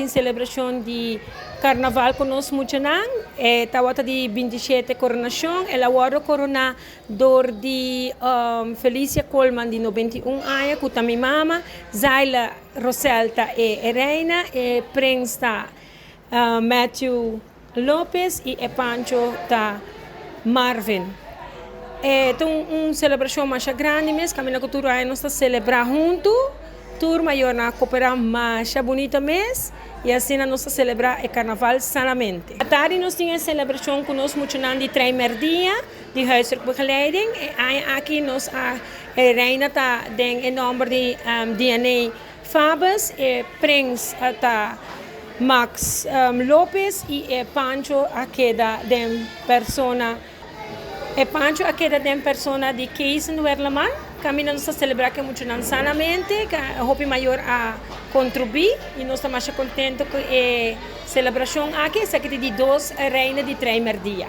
tin selebrashon di karnaval ku nos muchanan. E tabata di 27 koronashon. El a wòrdu koroná dor di Felicia Coleman di 91 aña, ku ta mi mama. Zaila Rosel ta e reina, e prins ta Matthew Lopez i e pancho ta Marvin. E ta un selebrashon masha grandi mes, kaminda ku tur aña nos ta selebrá huntu. Tur mayornan a koperá masha bunita mes i asina nos ta selebrá e karnaval sanamente. Atardi nos tin e selebrashon ku nos muchanan di Trei Merdia di Huiswerkbegeleiding. E aña aki nos a e reina ta den e nòmber di DNA Fabes, e prins ta Max Lopez i e pancho a keda den persona e pancho a keda den persona di Keisen Werleman. Kaminda nos ta selebrá ku e muchanan sanamente, ku hopi mayor a kontribuí i nos ta masha kontentu ku e selebrashon aki. Esaki ta di dos reina di Trei Merdia.